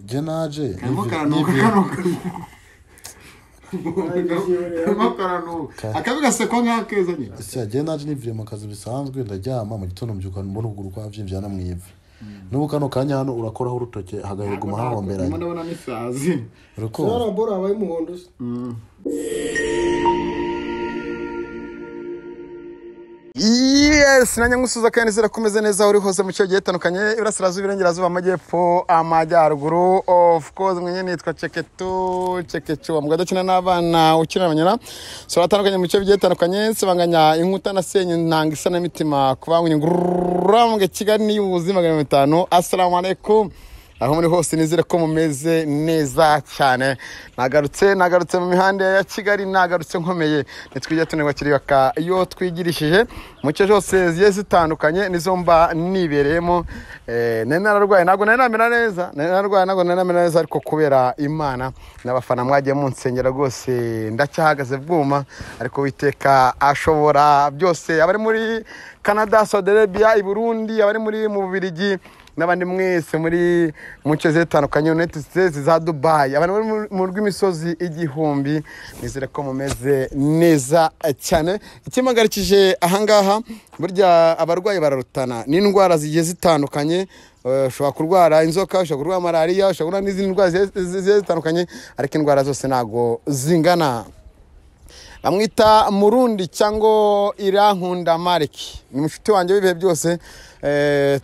Je naje karimo karanuka karimo karanuka akabi gaseko nk'akeza nyine. Ese je naje nivire mu kazi bisanzwe, ndaryama mu gitondo mbyuka mbona ukuguru kwavyimbye na mwivi. N'ubu kano kanya hano urakoraho urutoke hagaheguma hahomberanye. Ndabona n'isazi. Uruko bora abaye umuhondo se. Yes, nanya ngusuza kandi zira kumeze neza uri hose mu cyo gihe tandukanye iburasirazuba iburengerazuba amajyepfo amajyaruguru. Of course mwenye nitwa Cheketu Chekechu mbwa dakina n'abana ukina abanyana so atandukanye mu cyo bigiye tandukanye nsibanganya inkuta na senye ntanga isa na mitima kubangwe ngurambwe Kigali ni ubuzima 500. Assalamu alaikum. Aho muri hose nizere ko mumeze neza cyane. Nagarutse mu mihanda ya Kigali, nagarutse nkomeye. Nitwijya tunengwa kiribaka iyo twigirishije mu cyo zose ziye zitandukanye nizo mba nibereyemo. Nari nararwaye ntago nari namera neza, ariko kubera Imana n'abafana mwagiye munsengera rwose ndacyahagaze bwuma, ariko Uwiteka ashobora byose. Abari muri Canada, Saudi Arabia, i Burundi, abari muri mu Bubiligi n'abandi mwese muri mu nce zitandukanye, United States za Dubai, abantu bari mu rw'imisozi igihumbi, nizere ko mumeze neza cyane. Ikimpagarikije ahangaha, burya abarwayi bararutana n'indwara zigiye zitandukanye. Ushobora kurwara inzoka, ushobora kurwara malaria, ushobora kurwara n'izindi ndwara zigiye zitandukanye, ariko indwara zose ntago zingana. Bamwita Murundi cyangwa Irankunda Mariki, ni mushuti wanjye w'ibihe byose.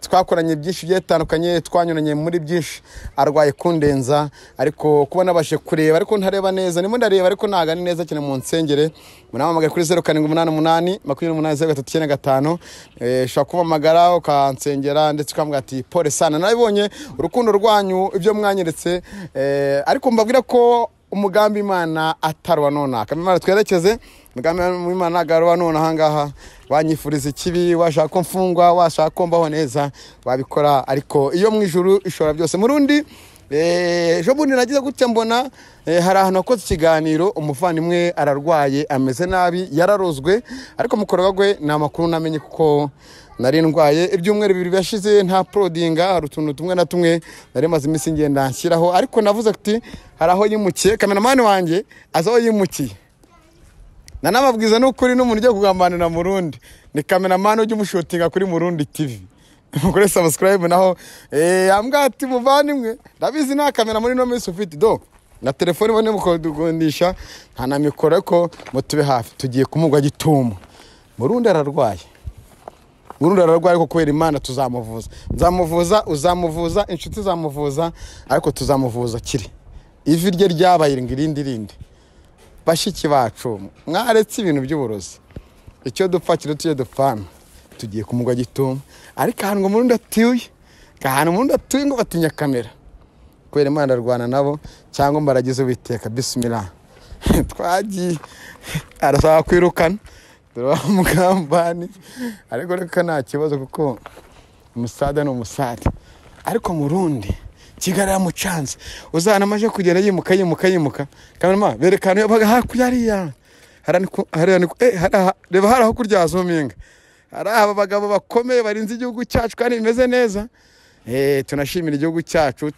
Twakoranye byinshi byatandukanye, twanyuranye muri byinshi. Arwaye kundenza, ariko kuba nabashe kureba ariko ntareba neza, nimo ndareba ariko ntaga ni neza cyane. Mu nsengere munamamagara kuri 0788 28 0395. Ushobora kubamagara ukansengera ndetse ukambwira ati pole sana, nabibonye urukundo rwanyu ibyo mwanyeretse. Ariko mbabwira ko umugambi Imana atarwa none, Imana twerekeze umugambi Imana agarwa none ahangaha. Wanyifuriza ikibi, washaka ko mfungwa, washaka ko mbaho neza, wabikora, ariko iyo mu ijuru ishobora byose. Murundi ejo bundi nagize gutya mbona hari ahantu hakoze ikiganiro, umuvandimwe ararwaye ameze nabi, yararozwe, ariko mukoroga gwe ni amakuru namenye kuko nari ndwaye ibyumweru bibiri byashize nta prodinga, hari utuntu tumwe na tumwe nari maze iminsi ngenda nshyiraho, ariko navuze ati hari aho yimukiye, kameramani wanjye azi aho yimukiye. Nanababwiza n'ukuri n'umuntu ugiye kugambanira Murundi ni kameramani ujya umushutinga kuri Murundi TV, mukore subscribe naho. Ambwa ati muvandimwe ndabizi nta kamera muri no minsi ufite do na telefone bone mukodugondisha nta na mikoro, ko mutube hafi tugiye kumugwa gitumo. Murundi ararwaye, Murundi ararwaye, ariko kubera Imana tuzamuvuza, nzamuvuza, uzamuvuza, inshuti zamuvuza, ariko tuzamuvuza kiri ivi rye ryabaye irindi rindi. Bashiki bacu mwaretse ibintu by'uburozi, icyo dupfa kiri tujye dupfana, tugiye kumugwa gitumo. Ariko ahantu ngo Murundi atuye, ahantu Murundi atuye ngo batinya kamera, kubera Imana arwana nabo cyangwa mbaragize Uwiteka. Bismillah. Twagiye arasaba kwirukana mugambani, ariko reka nta kibazo kuko umusada ni umusada. Ariko Murundi Kigali yamucanze, uzana amaje kugenda yimuka yimuka yimuka. Kamerama berekana yabaga hakurya hariya, reba hari aho kurya zuminga, hari aba bagabo bakomeye barinze igihugu cyacu kandi bimeze neza. Tunashimira igihugu cyacu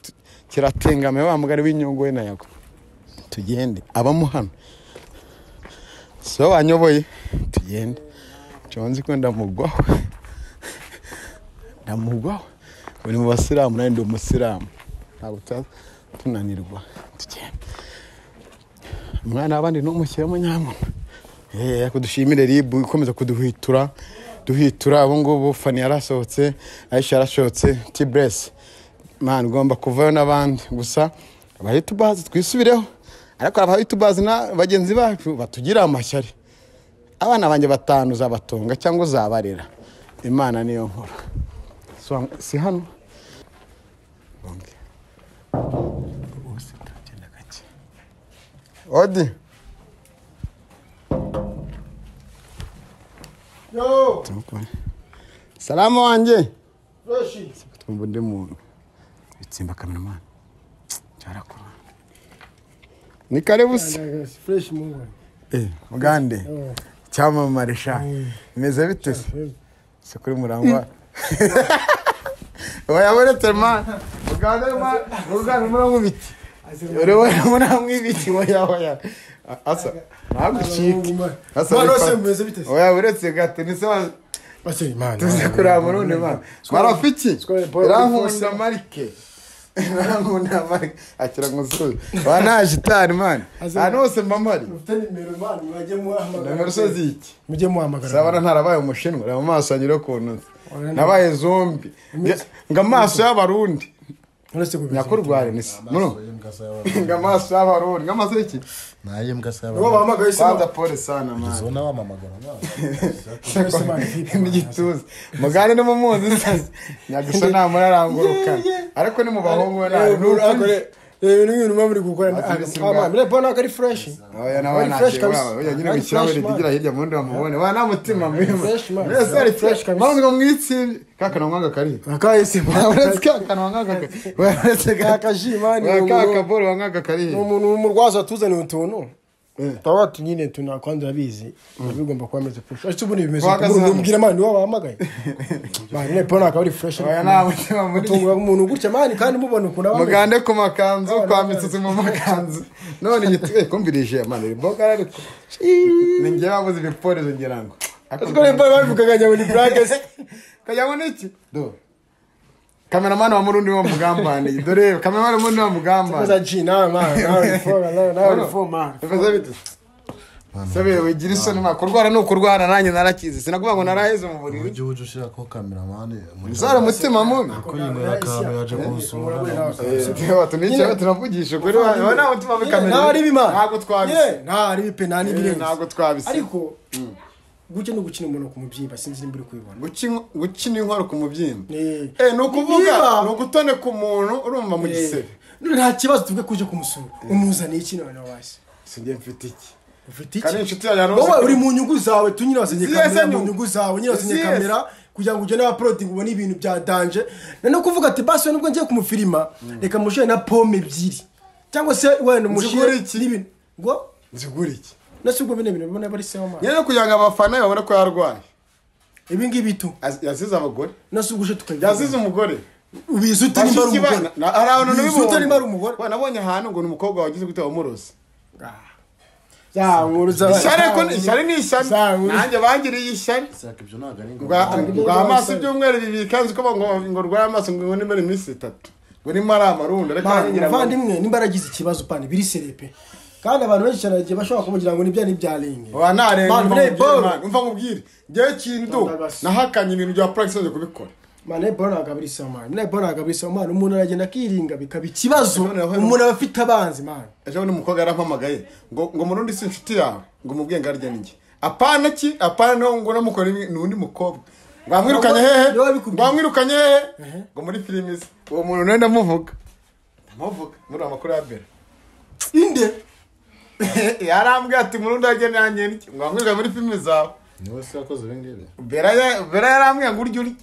kiratengame wa mugari w'inyungu we na yago. Tugende abamo hano so wanyoboye, tugende nzi ko ndamugwaho ndamugwaho. Uri mu basilamu nawe ndi umusilamu, ntabwo tunanirwa. Tugende umwana w'abandi n'umushyiramo nyamuntu. Ariko dushimire RIB ikomeza kuduhitura duhitura. Ubu ngubu Fani yarasohotse, Aisha yarasohotse, T-Bless man ugomba kuvayo n'abandi. Gusa abayitubazi twisubireho, ariko abayitubazi na bagenzi bacu batugira amashyari. Abana banjye batanu uzabatunga cyangwa uzabarera, Imana niyo nkora. Si hano Odi. Yo. Salamu wanjye. Freshi. Twumva undi muntu. Bitsimba cameraman. Cyarakora. Ni karibu se. Fresh mungu. Mugande. Cyamamare sha. Imeze bite se? Se kuri Murangwa. Oya buretse man. Muganga muganga muramubiki. Uri muramwibiki oya oya. Asa nagushike. Asa Mwana meze bite? Oya uretse gato ni sawa. Ase imana. Tuze kuraba Murundi man. Marafiki. Rankunda marike. Rankunda marike. Akira ngusuye. Wana shitani man. Ahantu hose mba mpari. Ufite nimero man mujye muhamagara. Nimero se ziki? Mujye muhamagara. Sabana ntarabaye umushinwa reba amaso anyure ukuntu. Nabaye zombi. Ngo amaso y'abarundi. Nyakurware ni muno. Ngo amaso y'abarundi. Ngo amaso y'iki? Naye mbwa saba. Wowe bahamagaye se. Kwanza pole sana man. Zona wamamagara man. N'igituza. Mugane no mumuzi sasa. Nyagusa namuraranguruka. Ariko ni mu bahungu we nawe. Nukore ibintu nk'ibintu muri gukora ama mire bona kari fresh. Oya nawe fresh kabisa. Oya nyine bikirahure digira hirya mundi bamubone. Wa na mutima mwiza. Fresh man. Mbese ari fresh kabisa. Maze ngo mwitsi kaka nwangaga kari. Akahise uretse kaka nwangaga kari. Uretse kaka jimani. Kaka boro wangaga kari. Umuntu umurwaza tuzaniye utuntu. Tawatu nyine tunakwanza abizi bigomba kuba ameze fresh. Ariko ubundi bimeze umbwira man niwe wahamagaye. Man ne pona akaba ari fresh. Oya na mutima muri tunga umuntu gutya man kandi mubona ukuntu abameze. Mugande ku makanzu kwa mitsutsu mu makanzu. None igitwe kumvirije man boga ariko. Ni ngiye babuze ibiporezo ngira ngo. Ariko ne bavugaga ngo ni black se. Kajya ngo niki? Do. Cameraman wa Murundi wa mugambane. Dore cameraman wa Murundi wa mugambane. Sasa G nawe man, nawe for nawe for man. Bimeze bite? Sabe wigira isoni ma kurwara no kurwara nanjye narakize. Sinakuvuga ngo naraheze mu buriri. Ujye uje ushira ko cameraman. Zara mutima mubi. Ko yinywera akantu yaje kunsura. Tunica tunavugisha kuri wa na mutima mubi camera. Nta ribi man. Ntago twabise. Nta ribi pe nta nibirenze. Ntago twabise. Ariko guke no gukina umuntu ku mubyimba sinzi nimba uri kubibona. Gukina inkoro ku mubyimba. No kuvuga no gutoneka umuntu urumva mu gisebe. Nta kibazo tuvuge kuje kumusura. Umuzaniye iki none wase? Sinjye mfite iki. Ufite iki? Kandi inshuti yanjye rose. Wowe uri mu nyungu zawe tunyira wasenye kamera mu nyungu zawe nyira wasenye kamera kugira ngo ugende uploading ubone ibintu bya danger. No kuvuga ati basi nubwo ngiye kumufilima reka mushyire na pome ebyiri. Cyangwa se wenda mushyire n'ibintu. Ngo nzigura iki? Nasi ubwo bine bintu bibona bari sawa man. Nyine kugira ngo abafana babone ko yarwaye. Ibi ngibi tu. Yazize abagore. Nasi ubwo tukajya. Yazize umugore. Ubizi ute nimba ari umugore? Hari abantu nabibonye. Uzi ute nimba ari umugore? Wa nabonye ahantu ngo ni umukobwa wagize gute wamuroze. Za nkuru za. Ishyari ko ishyari ni ishyari. Nanjye bangiriye ishyari. Saka ibyo ntago ari ngo amaso ibyumweru bibiri kanzi ko ngo rwara amaso ngo ni muri minsi 3. Ngo ni mara amarundo reka ngira. Muvandimwe nimba aragize ikibazo pani biri serepe. Kandi abantu benshi cyane bagiye bashobora kumugira ngo nibya nibyarenga. Wa narenga man umva nkubwire. Ngiye kintu nahakanye ibintu bya practice nzo kubikora. Man ne bona agabirisa man. Ne bona agabirisa man umuntu aragenda akiringa bikaba ikibazo. Umuntu aba afite abanzi man. Ejo ni umukobwa yarampamagaye ngo Murundi si inshuti yawe ngo mubwiye ngarye ninjye. Apana ki apana no ngo namukora n'undi mukobwa. Ngwamwirukanye hehe? Ngwamwirukanye hehe? Ngo muri filimi uwo muntu nenda muvuga. Ndamuvuga muri amakuru ya Bera. Inde yarambwiye ati Murundi agende nanjye niki ngwamwirukanye muri filimi zawe. Niwe se yakoze ibi ngibi. Bera yarambwiye ngo urye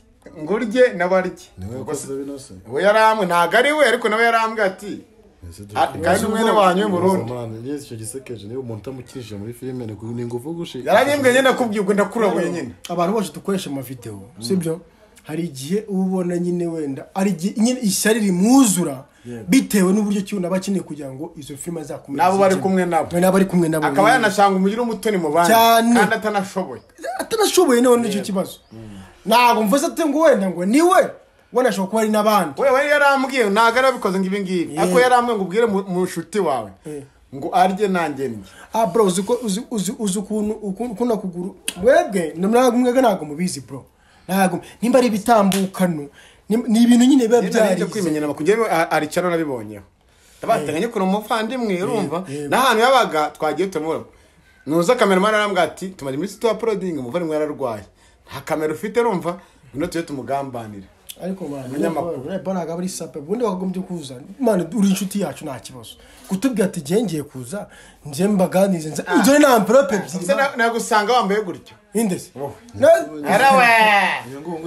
ngurye nabarye. Niwe yakoze bino se. We yarambwiye ntago ari we ariko nawe yarambwiye ati kandi mwene wanyu Murundi. Man yes icyo gisekeje niba umuntu utamukirije muri filime ni nguvu gushi. Yarabimbwiye nyine nakubwiye ubwo ndakurabuye nyine. Abantu bose dukoresha ama video sibyo? Hari igihe ubona nyine wenda ari nyine ishyari rimwuzura bitewe n'uburyo cyuna bakeneye kugira ngo izo filime zakomeze. Nabo bari kumwe nabo. Nabo bari kumwe nabo. Akaba yanashanga umugire umutoni mu bandi kandi atanashoboye. Atanashoboye none nicyo kibazo. Ntabwo mvuze ati ngo wenda ngo niwe wanashobora kuba ari n'abandi. Wewe yarambwiye ntago arabikoze ngo ibi ngibi. Ako yarambwiye ngo ubwire mu nshuti wawe ngo arye nanjye njye. Ah bro uzi uzi ukuntu ukunda kuguru. Mwebwe mwebwe ntabwo mubizi bro. Ntabwo nimba ari ibitambukano ni ibintu nyine biba byari kwimenyana bakujye ari cyaro nabibonyeho. Ndabateganye kuno muvandimwe urumva n'ahantu yabaga twagiye tumubona. Nuza cameraman arambwira ati tumaze iminsi tu uploading umuvandimwe yararwaye. Nta kamera ufite urumva ngwino tujye tumugambanira. Ariko man bona agabari sape bundi wakagombye kuza man uri inshuti yacu nta kibazo kutubwira ati ngiye kuza nje mbaganize nze na envelope ebyiri nagusanga wambaye gutyo inde se arawe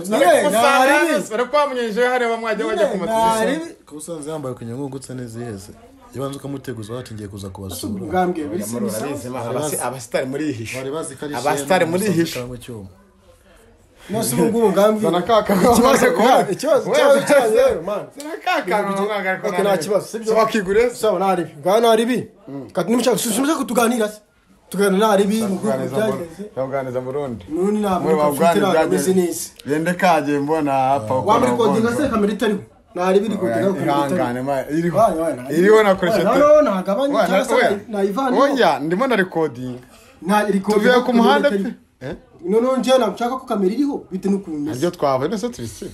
nagusanga hariya mwajya wajya ku matisi kusanze yambaye kunyungutse neza iheze ibanza ukamuteguza ati ngiye kuza kubasura abasitari muri ihisha abasitari muri ihisha. No se ubu ngambwi. Zana kaka ikibazo ikibazo cyayo man. Zana kaka no okay nta kibazo sibyo. Wakigure sawa naribi. Ngaho naribi. Kati nimushaka susumije kutuganira se. Tuganira naribi tuganiriza Murundi. Murundi ntabwo ufite business. Yende kaje mbona hapa uko. Wamuri kodinga se kamera itariho. Naribi iri kodinga ihangane ma iriho. Iriho nakoresha. No nagabanye cyangwa se nayivana. Oya ndimo na recording. Nta recording. Tuvuye ku muhanda pe. No no njye nshaka ko kamera iriho bite n'ukuntu. Nabyo twavuye nese tubisi.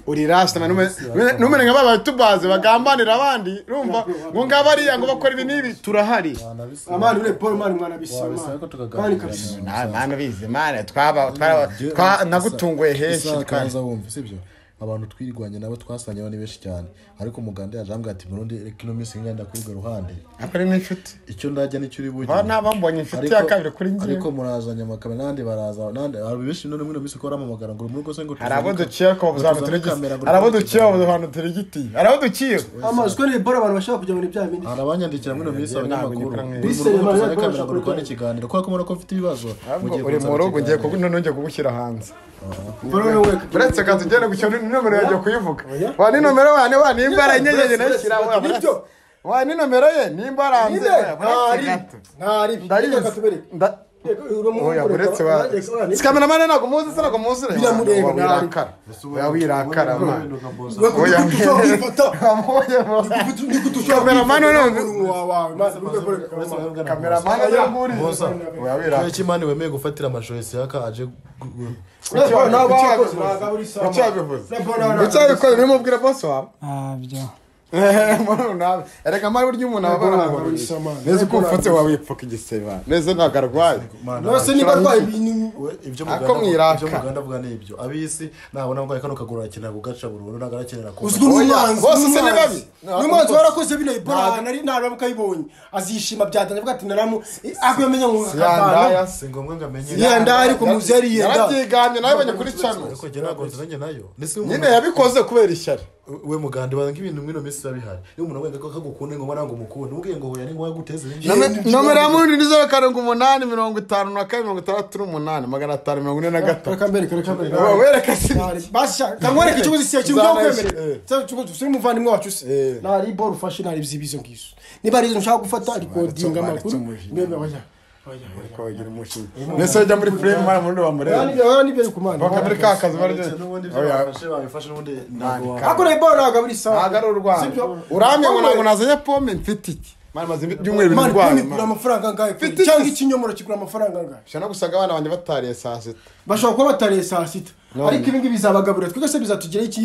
Uri rasta na numere nka baba tubaze bagambanira abandi urumva ngo ngabariya ngo bakora ibi nibi turahari. Amani ure Paul mani mwana bisima. Na mwana bize mwana twaba twa nagutunguye henshi kaza wumva sibyo. Abantu twirwanye nabo twasanye abandi benshi cyane ariko muganda yajambwa ati Murundi reka ino minsi ngenda kuri ruhande akari n'inshuti icyo ndajya nicyo uri buge ba nabambonye inshuti ya kabiri kuri ngiye ariko murazanya amakamera nandi baraza nandi benshi none muri minsi ko ramamagara ngo muri gose ngo arabo duciye ko bazana turigiti arabo duciye abantu turigiti arabo duciye amazwe ni bora abantu bashaka kujya muri bya bindi arabanyandikira muri minsi abanyamakuru kamera ngo rukwane ikiganiro kwa ko mfite ibibazo mugiye uri mu rugo ngiye none ngiye kugushyira hanze uretse kazi ugenda gushyira nomero yaje kuyivuga wa ni nomero wane wa nimba inyenyeri nashyira wa nibyo wa ni nomero ye nimba aranze ntari ndayizi oya uretse wa cameraman ntabwo muzi se ntabwo muzi biramureba wirakara oya wirakara man oya cameraman none cameraman yaguri oya wirakara kimani wemeye gufatira amashusho yaka aje ucyabikoze nimubwira boss wawe abyo erega mari buryo umuntu ababara neza uko ufutse wawe wipfuka igisebe neza ntabwo arwaye nose niba arwaye ibintu ibyo muganda avuga ni ibyo abisi nabona ngo kano kaguru arakenera kugaca burundu ntabwo arakenera kuba uzwi n'umwanzi bose se ni babi n'umwanzi warakoze bino ibora nari naramuka ayibonye azishima byatanye avuga ati naramu akuyamenya ngo akavana si ngombwa ngo amenye yenda ariko muzi yari yenda yarabyiganye nawe banye kuri channel ariko jye ntabwo nzanye nayo nyine yabikoze kubera ishyari we muganda banga ibintu mwino minsi babihari niba umuntu wenga ko kagukunde ngo marango umukunde ubwiye ngo hoya ni ngo yaguteze nomero ya Murundi ni 0 7 8 52 68 543 reka mbere reka mbere wowe wereka si basha kamwereka ikibazo si kintu cyo kwemera cyo cyo turi muvandimwe wacu se nari ball ufashe nari byibizo ngizo niba ari nshaka gufata recording amakuru mbebe oya kogira umushinga nese ujya muri frame mara Murundi bamureba ni byo kumana baka muri kakazi baryo n'ubundi byafashe babifashe n'ubundi ntabwo ako na ball ntabwo ari sawa ntabwo ari urwanda uramye ngo ntabwo nazanye pome mfite iki mara maze ibyumweru bibiri ndwaye mara amafaranga angahe cyangwa ikinyomoro kigura amafaranga angahe ushobora no gusanga abana banjye batariye saa sita bashobora kuba batariye saa sita ariko ibi ngibi bizabagaburira twese se bizatugeraho iki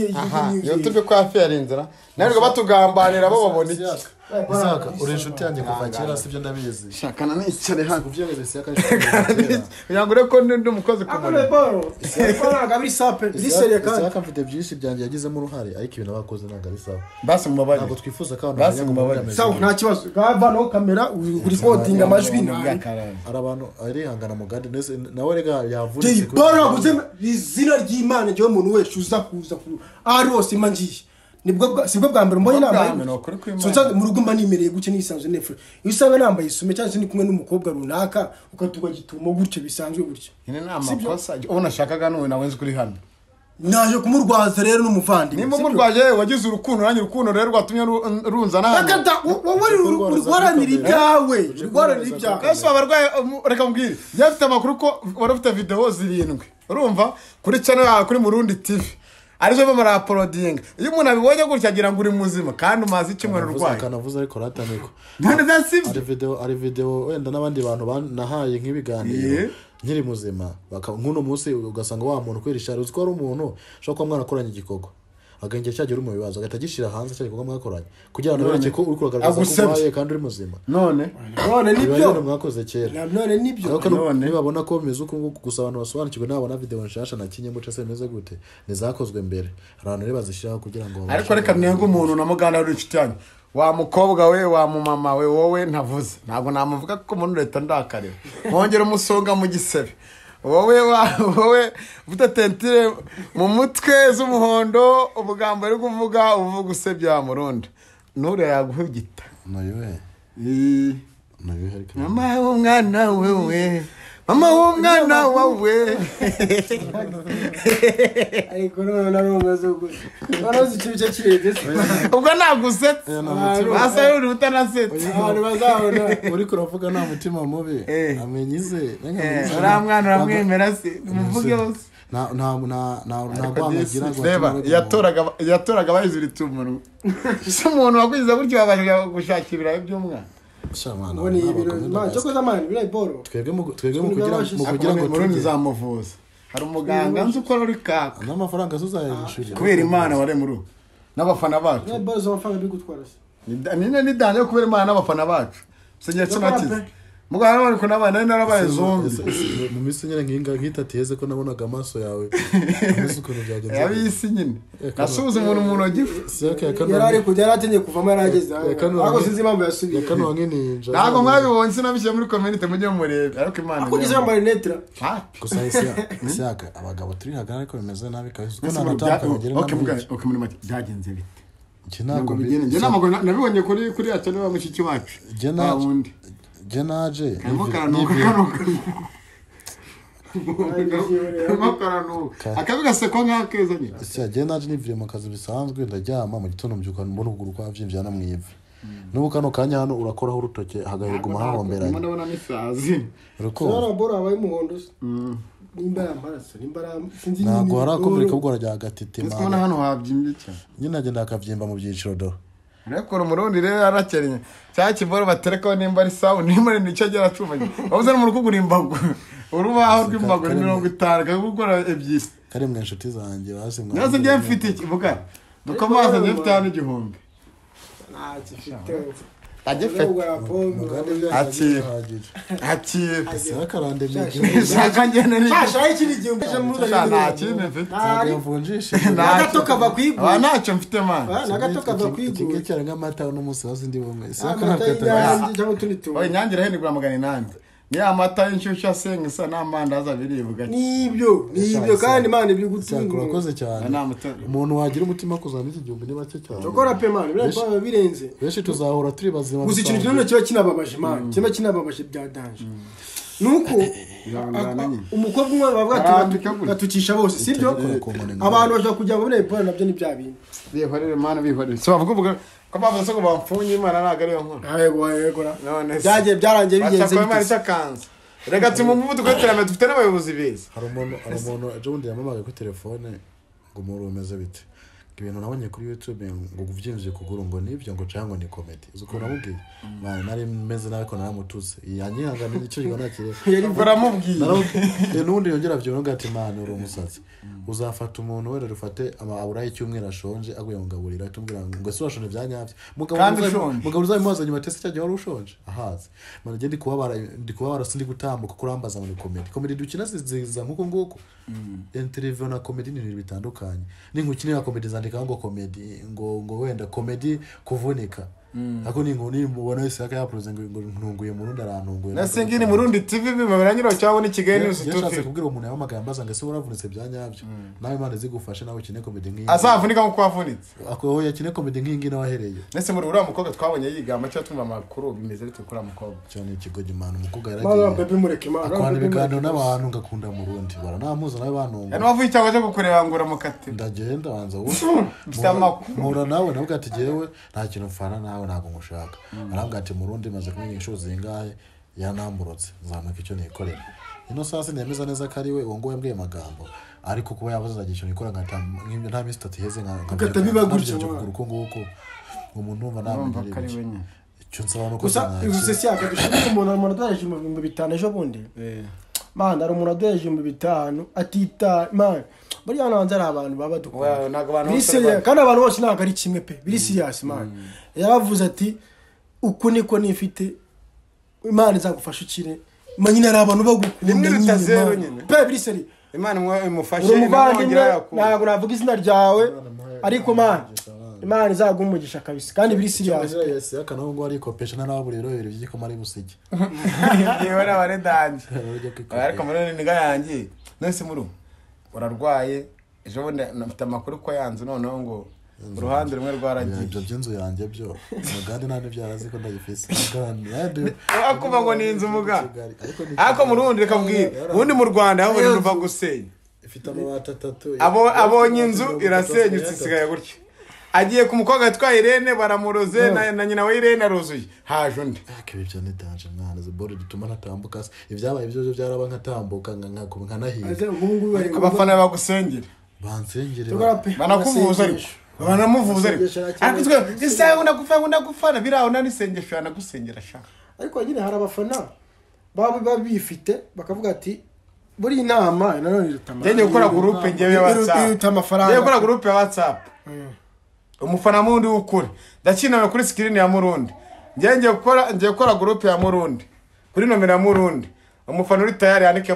iyo tuve kwa hafi yari inzira narwo batugambanira bo babona iki Isaka uri inshuti yanjye kuva kera sibyo ndabizi shakana nicare hano kubyemeza Isaka kugira ngo ureko ndi umukozi ku murimo Isaka mfite byinshi byanjye yagizemo uruhare ariko ibintu bakoze ntabwo ari sawa basi mubabarire ntabwo twifuza ko abantu bamenya ngo mubameze sawa nta kibazo gavanaho kamera uri recording amajwi hari abantu arihangana mugande nawe rega yavunitse izina ry'Imana njyewe umuntu wese uza kuza ari hose imba ngiye nibwo sibwo bwa mbere mbonye nambaye so mu rugo mba nimereye guke nisanzwe nefure iyo usanga nambaye isume cyangwa se ndi kumwe n'umukobwa runaka ukatuga gitumo gutyo bisanzwe gutyo nyine ni amakosa ubu nashakaga n'ubu nawe nzi kuri hano naje kumurwaza rero n'umuvandimwe nimba umurwaje wagize urukundo nanjye urukundo rero rwatumye runzana hano wowe uri guharanira ibyawe uri guharanira ibyawe ese abarwaye reka mbwire njye mfite amakuru ko wari ufite videwo 7 urumva kuri channel yawe kuri Murundi TV arizo bamara uploading iyo umuntu abibonye gutya agira ngo uri muzima kandi umaze icyumweru urwaye akanavuze ariko rataniko none zasibye ari video wenda n'abandi bantu banahaye nk'ibiganiro nkiri muzima nk'uno munsi ugasanga wa muntu kwirisha uzi ko ari umuntu ushobora kuba mwarakoranye igikorwa agenge cyagera uri mu bibazo agahita agishyira hanze cya gikorwa mwakoranye kugira ngo bereke ko uri kugaragaza ko urwaye kandi uri muzima none nibyo mwakoze kera none nibyo nibabona ko bimeze uko nguko gusa abantu basobanukirwe nabona video nshasha na kinyemuca se bimeze gute nizakozwe mbere abantu rero bazishyiraho kugira ngo ariko reka nenga umuntu na muganda uri inshuti yanyu wa mukobwa we wa mumama we wowe ntavuze ntabwo namuvuga kuko umuntu leta ndakarira mwongera umusonga mu gisebe wowe wowe ufite tentire mu mutwe z'umuhondo ubugambo uri kuvuga uvuga usebya Murundi nure yaguhugita nayo mama w'umwana wewe Mama w'umwana wawe. Ariko none narumeze gute? Warazi ikintu cyo kirebye se. Ubwo nagusetse. Asa uri utanasetse. Abantu bazabona uri kuravuga nta mutima mubi. Amenyize. Uriya mwana uramwemera se. Umuvuge hose. Na rwangagira ngo yatoraga bayiziritse umunwa. Se umuntu wakwiza gutyo babasha gushaka ibirayi by'umwana. Ngo ni ibiro man cyo koza man birayi boro. Twebwe mu kugira ngo tujye zamuvuza. Hari umuganga nzi ukora uri kaka. N'amafaranga zuzayishurira. Kubera Imana ware muri n'abafana bacu. Birayi boro z'amafaranga bigutwara se. Ni danje kubera Imana n'abafana bacu. Sengera cyo mugara bari kunabana narabaye zombi. Mu minsi nyine nkinga nkitateze ko nabonaga amaso yawe. Umunsi ukuntu byagenze. Yabisi nyine. Nasubuze umuntu mu ntoki. Yarari kujya yaratinye kuvamo yarageze. Ariko sinzi impamvu yasubiye. Yakanwa nk'inja. Ntago mwabibonye sinabishyira muri community mujye murebe. Ariko Imana. Ako gize yambaye netra. Gusa isiyaka abagabo turi hagana ariko bimeze nabi kabisa. Uko natandukanye. Okay mugari. Okay muri make byagenze bite? Njye ntabwo bigende. Njye ntabwo nabibonye kuri atari wa mushiki wacu. Njye Jenaje akabiga seko nk'akeza nyine. Ese jenaje nivire mu kazi bisanzwe ndaryama mu gitondo mbyuka mbona ukuguru kwavyimbye na mwivi. Nubu kano kanya hano urakoraho urutoke hagahirwa mahahomberanye. Ndabona n'isazi. Ruko. Bora abaye umuhondo se. Nimba yamaraso nimba sinzi nyine. Ntabwo harakomereka ubwo arajya agatitima. Ndabona hano habyimbye cyane. Nyine agenda akavyimba mu byiciro do. Ariko umurundi rero arakennye cya kiboro baterekaho nimba ari sawu nimba ari nicyo agera acumanye wabuze n'umuntu ukugura imbago urubaho rw'imbago ni 50 akagukora ebyiri kare mwe inshuti zanjye basi mwa nase ngiye mfite iki vuga duko maze ngiye mfite hano 1000 ntacyo mfite agifite ati sakarande shaka ngene ni shaka ikindi gihumbi nta kintu mfite navunjishe nagato kava kwigura ntacyo mfite man nagato kava kwigura ikikera ngamata uno munsi hasi ndi bumwe saka nakata cyangwa utundi tuntu oye nyangira he nigura 800 ni amata y'inshyushyu asenga isa n'amandazi abiri buga nibyo kandi Imana ibyo gutunga urakoze cyane umuntu wagira umutima kuzana iki gihumbi ni bake cyane cyokora pe man birabaye birenze benshi tuzahora turi bazima gusa ikintu kinini kiba kinababaje man kiba kinababaje bya danger nuko umukobwa umwe bavuga ati bose sibyo abantu bashaka kujya mu bire nabyo ni bya bintu bihorere man bihorere so bavuga ko bavuze ko bamfunye Imana ntago ariyo nkuru yego none byagiye byarangiye bigenze bite cyakanze rega tuma umuvuduko w'iterambere dufite n'abayobozi beza hari umuntu ejo bundi yamamaga kuri telefone ngo umuntu umeze bite ibintu nabonye kuri YouTube ngo kuvyimvye kuguru ngo nibyo ngo cyangwa ni comedy uzi ukuntu namubwiye man nari meze nabi ko naramututse yanyihangana icyo gikona kire baramubwiye n'undi yongera avyo ati man uri umusatsi uzafata umuntu wera rufate aburayi icyumweru ashonje aguye ngaburira atumbwira ngo se urashonje byanyavye mugabo uzabimubaza nyuma tese cyagiye wari ushonje ahaze man ngiye ndi kubabara sindi gutambuka kurambaza ngo ni comedy comedy dukina ziza nkuko nguko interview na comedy ni ibintu bitandukanye ninkukinira comedy zandika ngo comedy ngo wenda comedy kuvunika ako ni ngo nimubona wese akayaproze ngo ntunguye murundi arantunguye nase ngini murundi TV bimabiranyira cyangwa ni Kigali News TV yashatse kubwira umuntu yamamagaye ambaza ngo ese waravunitse bya nyabyo nawe Imana zigufashe nawe ukine comedy nk'iyi azavunika nkuko wavunitse ako yakine comedy nk'iyi ngiyi nawe ahereye nese muri uriya mukobwa twabonye yigamba cyangwa tumva amakuru bimeze bite kuri mukobwa cyane ikigo Imana umukobwa yaragiye akwana ibiganiro n'abantu ngakunda murundi baranamuza nawe bantunga yani wavuye cyangwa cyo kukureba ngo uramukate ndagenda banza wowe mpura nawe navuga ati jewe nta kintu mfana nawe ntabwo ngushaka arambwira ati murundi maze kumenya inshuro zingahe yanamburotse nzamuka icyo nikorera ino sasa nemeza neza ko ari we uwo nguwo yambwiye amagambo ariko kuba yavuze azagira icyo nikora nkata nta minsi itatu iheze nka nguko umuntu numva namenye icyo nsaba nuko gusa gusa siyaka dushimira umuntu aduhereje 5000 ejo bundi man ari umuntu aduhereje 5000 atita man buriya hano hanze hari abantu baba dukunda kandi abantu bose ntabwo ari kimwe pe biri serious man yaravuze ati uku niko nifite Imana izagufasha ukire nyine hari abantu bagukunda nyine pe biri serious Imana imufashe ntabwo navuga izina ryawe ariko man Imana izaguha umugisha kabisa kandi biri serious yes akanaho ngo arikopesha n'ababuri rero bibiri by'igikoma ari busige yewe n'abare danje ariko muri niga yanjye nese muri urarwaye ejo bundi mfite amakuru ko yanze noneho ngo Uruhande rumwe rwaragiye. Ibyo by'inzu yanjye byo mugande nta n'ibyo arazi ko ndayifise. Akuva ngo ni inzu muga. Ariko mu Rundi reka mbwira. Ubundi mu Rwanda aho ruva gusenya. Ifite amabati atatu. Abonye inzu irasenyutse isigaye gutya. Agiye ku mukobwa witwa Irene baramuroze na nyina wa Irene aruzuye haje undi. Ibi byo ni danger mwana, ze boro bituma ntatambuka. Ibyabaye ibyo byaraba nkatambuka nkanahiga. Abafana bagusengera. Bansengere. Banakuvuza ariko. Banamuvuza ariko. Ariko twe isaha unagufana biraho nanisengesho yanagusengera shaka. Ariko nyine hari abafana baba bifite bakavuga ati buri inama nanone irutama. Ngiye gukora groupe ngiye ya WhatsApp. Ngiye gukora groupe ya WhatsApp. Umufana mundi w'ukuri ndakina kuri screen ya Murundi. Ngiye gukora groupe ya Murundi kuri nomero ya Murundi. Umufana uri tayari yandike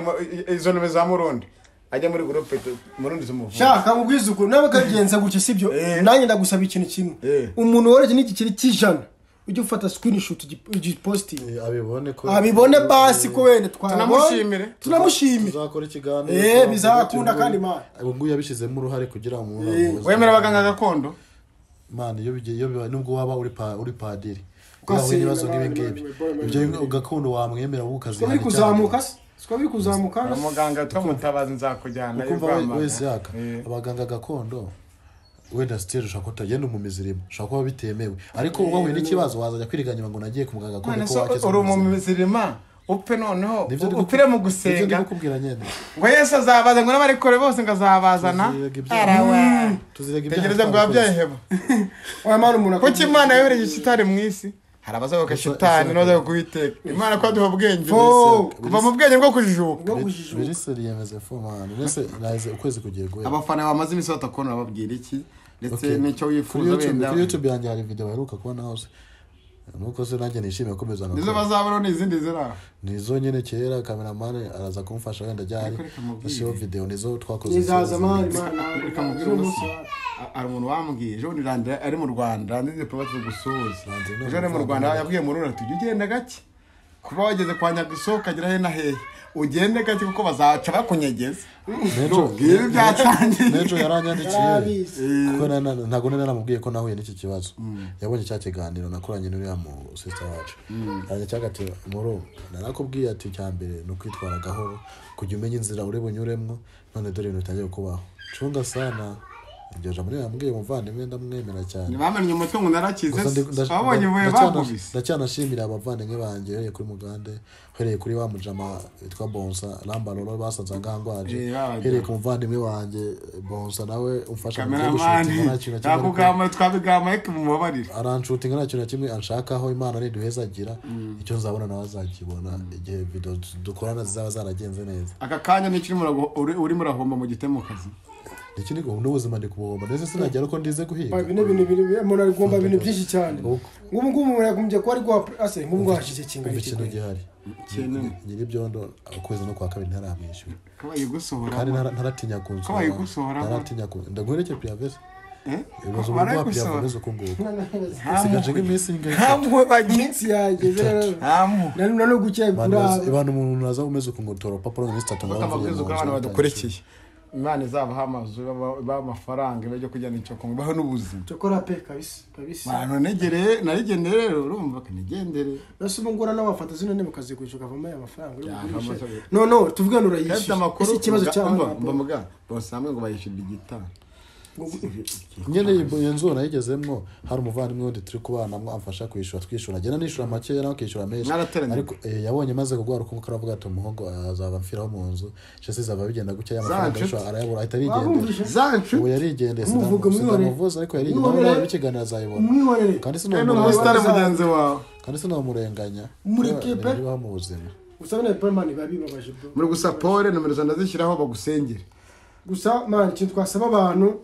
izo nomero za Murundi ajya muri groupe Murundi zumuvuga. Shaka mubwiza uko nawe kagenza gutyo sibyo. Nanjye ndagusaba ikintu kimwe. Umuntu woroje n'igikiri cy'ijana ujye ufata screenshot ugiposting abibone ko abibone basi ko wende twabonye tunamushimire tuzakora ikiganiro bizakunda kandi man ubu yabishizemo uruhare kugira umuntu wemera abaganga gakondo. Man iyo bigiye nubwo waba uri padiri ukahuye n'ibibazo nk'ibi ngibi ibyo gakondo wamwemera wowe ukazihana cyane. Kuzamuka siko biri kuzamuka umuganga twamutabaza nzakujyana ukumva wese yaka abaganga gakondo wenda still ushaka kutagenda mu mizirimo ushaka kuba bitemewe ariko wowe n'ikibazo wazajya kwiriganya ngo nagiye ku muganga gakondo ko wakize uri mu mizirima upfe noneho upfire mu gusenga ndikubwira nyene ngo Yesu azabaza ngo n'abarikore bose ngo azabazana arawe tuzirega ibyaha tegereza ngo abyaheba oya man umuntu kuki Imana yohereje shitani mu isi hari abazaga ka shitani n'abazaga kuwiteka Imana ko aduha ubwenge kuva mu bwenge bwo kujijuka biriseri yemeze fo man nese naze ukwezi kugiye guhera abafana bamaze iminsi batakona bababwira iki ndetse n'icyo wifuza wenda kuri YouTube yanjye hari video baheruka kubona hose nuko se nanjye nishimiye komeza ngakora. Nizo bazabona n'izindi zira nizo nyene kera cameraman araza kumfasha wenda ajyari ashiho video nizo twakoze nizaza man reka mubwire umunsi ari umuntu wambwiye ejo nirandira ari mu Rwanda ndize probatse gusuhuza ejo ari mu Rwanda yabwiye mu Rwanda tujye ugenda gake kuba wageze kwa Nyagiso ukagera he na hehe ugende gake kuko bazaca bakunyegeza nubwire byatangiye nejo yaranyandikiye kuko ntago naramubwiye ko nahuye n'iki kibazo yabonye cya kiganiro nakoranye n'uriya mu sister wacu aranye cyagati muro narakubwiye ati cyambere no kwitwara gahoro kujya umenya inzira uri bunyuremwo none dore ibintu bitangiye kubaho cunga sana iryo jambo yambwiye umuvandimwe ndamwemera cyane bamenye umutwe ngo narakize babonye ubuye bakubise ndacyanashimira abavandimwe banjye uhereye kuri Mugande uhereye kuri wa mujama witwa Bonsa Lambarolo basanze ngangwaje uhereye ku muvandimwe wanjye Bonsa nawe umfasha mu gushutinga nta kintu kimwe twabigama ariko mumubabarire aranshutinga nta kintu na kimwe anshakaho Imana niduhezagira icyo nzabona nawe azakibona igihe video dukorana zizaba zaragenze neza aka kanya n'ikiri uri murahomba mu gitemo kazi Iki ni n'ubuzima ndi kubuhomba ndetse sinagera ko ndize guhiga ibintu umuntu ari guhomba ibintu byinshi cyane nk'ubu ngubu umuntu yagombye kuba ari guha ase nk'ubu ngubu hashize kingana iki ikintu gihari nyir'ibyondo ukwezi no kwa kabiri ntaramwishyura kandi ntaratinya kunsura ntaratinya ndaguherekeye Priavese ibibazo bwa Priavese uko nguko sigaje nk'iminsi ingahe iminsi yageze rero no gukeye kuraba ibana umuntu aza umeze uko ngo tora urupapuro mu minsi itatu ngo abantu badukurikiye Imana izabaha amazu ibaha amafaranga ibyo kujyana icyo kunywa ibahe n'ubuzima cyokora pe kabisa kabisa bantu negere narigendere rero urumva kanigendere nase ubu ngura n'abafata zino ntebe ukazigurisha ukavamo aya mafaranga uri kugurisha no tuvugane urayishyura ese ikibazo cyangwa mba bose hamwe ngo bayishyure igitanu nyene iyo nzu nayigezemwo hari umuvandimwe wundi turi kubanamwo amfasha kwishyura twishyura agenda nishyura make nawe akishyura menshi ariko yabonye maze kugwara ukunguka aravuga ati umuhungu azaba amfiraho mu nzu shese izaba bigenda gutya y'amafaranga yishyura arayabura ahita arigendera ubu yarigendeye sinamuvuza ariko yarigendeye nawe nareba ikiganiro azayibona kandi sinamurenganya bibaho mu buzima muri gusa pole nomero zanjye ndazishyiraho bagusengere gusa man ikintu twasaba abantu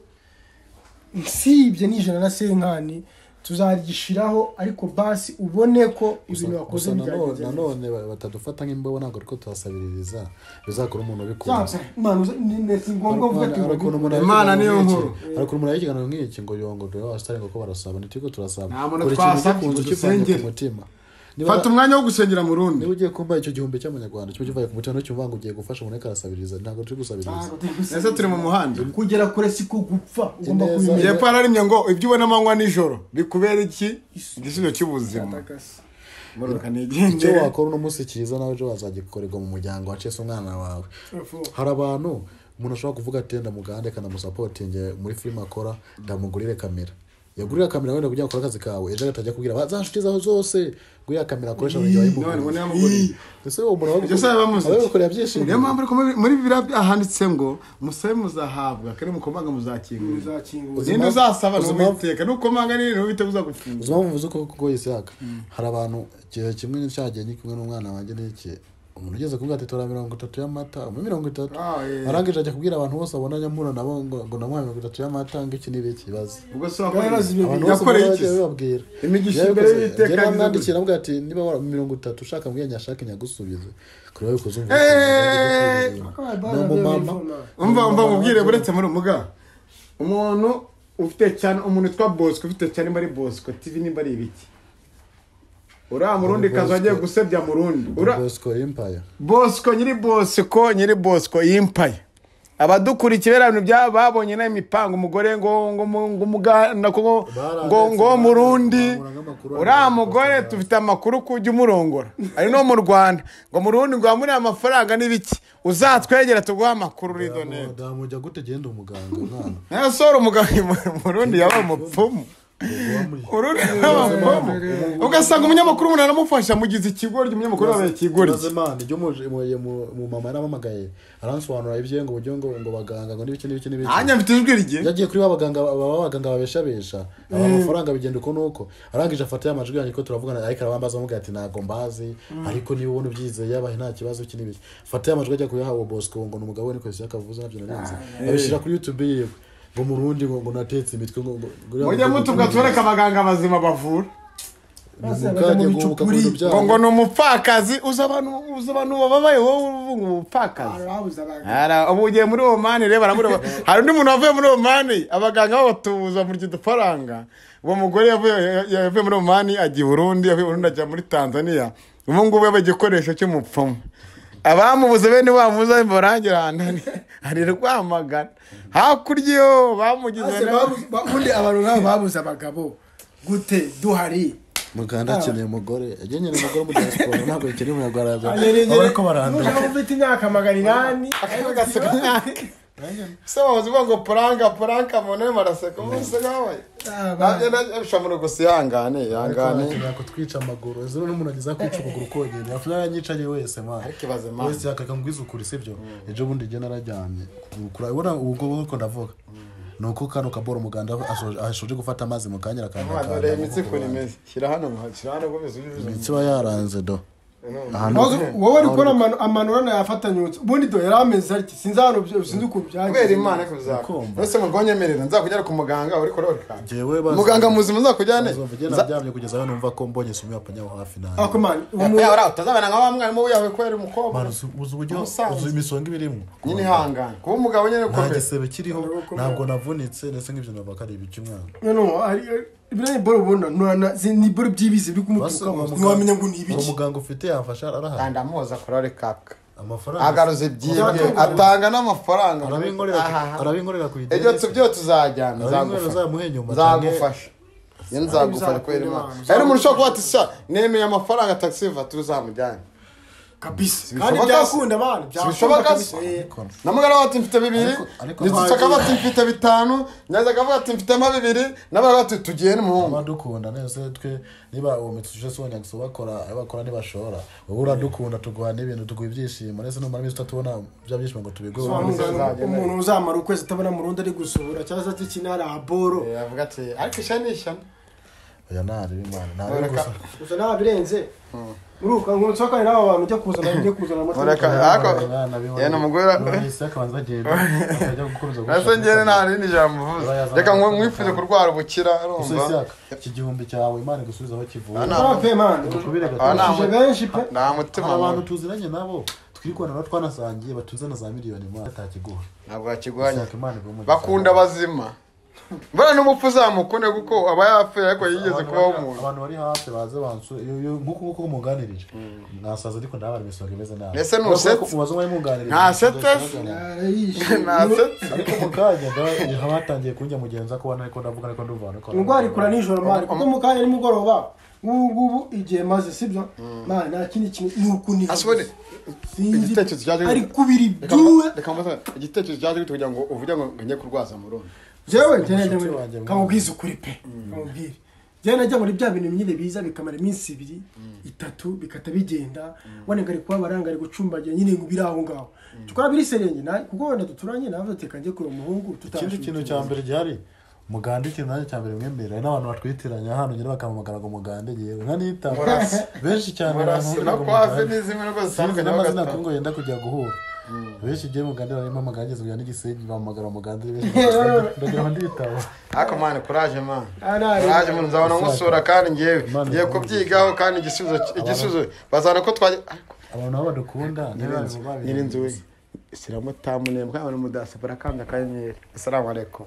nsibye n'ijana na senkani tuzarigishiraho ariko basi ubone ko ibintu wakoze byagenze nanone batadufata nk'imbobo ntabwo ariko tuhasabiririza bizakora umuntu ubikunze Imana niyo nkuru ariko umuntu y'ikiganiro nk'iki ngo yongo dore abasitari ngo ko barasaba ntitiko turasaba kora ikintu gikunze ukivanye ku mutima Fata umwanya wo gusengera mu rundi. Niba ugiye kumba icyo gihumbi cy'amanyarwanda cyo kivaye ku mucano cyumva ngo ugiye gufasha umuntu arasabiriza, ntabwo turi gusabiriza. Ese turi mu muhanda. Kugera kure si ko gupfa, ugomba kubimenya. Yepfo ararimye ngo ibyo ubona amanywa nijoro bikubera iki igisubizo cy'ubuzima. Icyo wakora uno munsi cyiza nawe ejo wazagikorerwa mu muryango wacese umwana wawe. Hari abantu umuntu ashobora kuvuga ati ndamugande kanamusapotinge muri filime akora, ndamugurire kamera. Yagurira kamera wenda kugira akora akazi kawe, ejo atajya kubwira za nshuti zawe zose ngo ya kamera akoresha mu gihe wayimuguriye. Ese uwo muntu wagukorera byishimo. Niyo mpamvu ariko muri Bibiliya ahanditse ngo musabe muzahabwa kandi mukomanga muzakingura. Ninde uzasaba n'Uwiteka nukomanga ni n'Uwiteka uzagufunga. Uzi mpamvu uzi ko Isaka hari abantu igihe kimwe cyagiye ndi kumwe n'umwana wanjye n'iki umuntu ugeze kuvuga ati tora 30 y'amata, mu 30 arangije ajya kubwira abantu bose abona nyampura nabo ngo namuha 30 y'amata ngo iki nibe kibazo. Ubwo se yakoreye iki? Babwira imigisha imbere y'Uwiteka yandikira avuga ati niba 30 ushaka mbwiye nyashaka nyagusubize kuri wowe kuzumva. Umva mubwire buretse muri umuga umuntu ufite cyane umuntu witwa Bosco ufite cyane muri Bosco TV nimba ari ibiki. Ura murundi kazo agiye gusebya murundi. Ura Bosco Empire. Bosco nyiri Bosco nyiri Bosco Empire. Abadukurikiye bera ibintu babonye na imipango umugore ngo ngo muganda ngo ngo murundi. Ura mugore tufite amakuru kujya umurongora. Ari no mu Rwanda ngo murundi ngo amuri amafaranga nibiki. Uzatwegera tuguha amakuru ridonete. Ndamujya gute genda umuganga mwana. Nasoro umuganga murundi yaba umupfumu. Ugasanga umunyamakuru umuntu aramufasha mugize ikigoryi umunyamakuru abaye ikigoryi. Imana ibyo mu mama yaramamagaye aransobanura ibye ngo buryo ngo baganga ngo n'ibiki n'ibiki n'ibiki. Anya mfite ijwi rye. Yagiye kuri babaganga babaganga babeshabesha aba amafaranga bigenda uko nuko arangije afata y'amajwi yanjye ko turavugana ariko arabambaza amuga ati ntago mbazi ariko niba ubona ubyizeye yabahe nta kibazo iki n'ibiki. Fata y'amajwi ajya kuyaha uwo Bosco ngo n'umugabo we niko yakavuze nabyo narinzi. Abishira kuri YouTube yiwe. Ngo murundi ngo natetse imitwe ngo mujye mutuka twereka abaganga bazima bavura ngo ni umupfakazi uza abantu bababaye wowe uvuga umupfakazi. Ubu ugiye muri Omani reba baramureba. Hari undi muntu wavuye muri Omani abaganga babatubuza muri dufaranga. Uwo mugore yavuye muri Omani ajya i Burundi, yavuye Burundi ajya muri Tanzania. Ubu ngubu yabaye igikoresho cy'umupfumu. Abamubuze bene bamuza barangira ahantu ari Rwamagana hakurya iyo bamugize ubundi abantu nk'abo babuze abagabo gute duhari. Muganda akeneye umugore agenyene umugore mu diaspora ntabwo akeneye umunyarwanda ariko barandura ufite imyaka 800 se bavuze ngo poranka mone maraseka bose gawe nabyo nabishamuro gusa yangane kutwica amaguru ejo n'umuntu agiza kwica ukuguru kogenda afuna yanyicanye wese man ariko ibaze man wese yakakangwiza ukuri sivyo ejo bundi je narajyamye kurabona ubwo uko ndavuga nuko kano kaboro muganda ashoje gufata amazi mu kanya akanda dore imitsi ko nimeze shyira hano gomeza imitsi ba yaranze do wowe uri kubona amanurana yafatanyutse ubundi do yarameze ariki sinzi hano sinzi uko byagiye kubera Imana ko bizakunda ese ngo nyemerera nzakujyana ku muganga uri kororeka muganga muzima nzakujyane nzabyamye kugeza aho numva ko mbonye sumu yapanyaho hafi nawe ako man ura utazabana nka wa mwarimu yawe ko yari umukobwa uzi uburyo uzi imisonga ibirimo nyine ihangane kuba umugabo nyine ukomeye nta gisebe kiriho ntabwo navunitse ndetse nk'ibyo nabaka ari ibiki mwana no ari ibyo boro ubona ni boro byibize biri kumutuka ntiwamenya ngo ni ibiki. Umuganga ufite yafasha arahari kandi amuhoza korore kaka amafaranga agaruza ibyibwe atanga n'amafaranga arabinkorera ku ideni ejo tubyo tuzajyana nzagufasha nzagufasha kubera Imana hari umuntu ushobora kuba ati sha nemeye amafaranga taxi voiture uzamujyane kabisa kandi byakunda bana byashoboka namugara ati mfite bibiri nitsaka bati mfite bitanu nyaza kavuga ati mfite ma bibiri nabara bati tugiye n'umuhungu badukunda nese twe niba uwo mituje sonya gusobakora abakora nibashora wowe uradukunda tuguha n'ibintu tuguha ibyishimo nese numara iminsi tutabona bya byishimo ngo tubigwe umuntu uzamara ukwezi atabona murundi ari gusohora cyangwa se ati kinara aboro avuga ati ariko ishanisha oya nari bimana nari gusa gusa nabirenze uruka ngo nsoka n'aba bantu ujya kuzana amata ariko yena umugore akabanza agenda akajya gukomeza gushaka nase ngene nta rindi jambo uvuze reka ngo mwifuze kurwara ubukira urumva iki gihumbi cyawe Imana igusubiza aho kivuye benshi pe nta mutima abantu tuziranye nabo twirikwana na twanasangiye batunze na za miliyoni Imana atakiguha ntabwo yakiguhanye bakunda bazima Mbona n'umupfu uzamukunde kuko aba yapfuye ariko yigeze kubaho umuntu. Abantu bari hafi baze bansu nkuko nkuko muganirije nasaza ariko ndabara imisonga imeze nabi. Ese ntusetse? Mubaze mwari muganirije. Ntasetse? Ntasetse. Ariko mu kanya haba hatangiye kunjya mugenza ko ariko ndavuga ariko ndumva ariko. Indwara ikura nijoro mari kuko mu kanya nimugoroba ngubu igihe maze sibyo mari nta kindi kintu ni ukuniha. Igitekerezo cyaje ari kubiri byuwe. Reka mbaze igitekerezo cyaje kugira ngo uvuge ngo njye kurwaza mu Rundi. Jewe njye kamubwiza ukuri pe kamubwire. Jewe najya muri bya bintu nyine biza bikamara iminsi 2 3 bikata bigenda wane ngari kubabara ngari gucumbagira nyine ngo biri aho ngaho. Tukora biri serenge na kuko wenda duturanye navuze teka njye kuri umuhungu tutashe. Ikindi kintu cya mbere gihari mugande ikintu nanjye cya mbere mwemera n'abantu batwitiranya hano nyine bakamamagara ngo mugande yewe nkanita benshi cyane no kwafe n'izimwe rwose zitandukanye n'amazina kongo yenda kujya guhura benshi igiye mugande barimo mugande kujya n'igisenyi bamamagara mugande benshi ndagira ngo nditaba. Ariko man courage man courage man nzabona ngusura kandi ngewe ngiye kubyigaho kandi igisubizo bazana ko twaje abantu nabo badukunda nyirinzu we siramo tamu nemwe abantu mudasabara kanda kanyenyeri. Assalamu alaikum.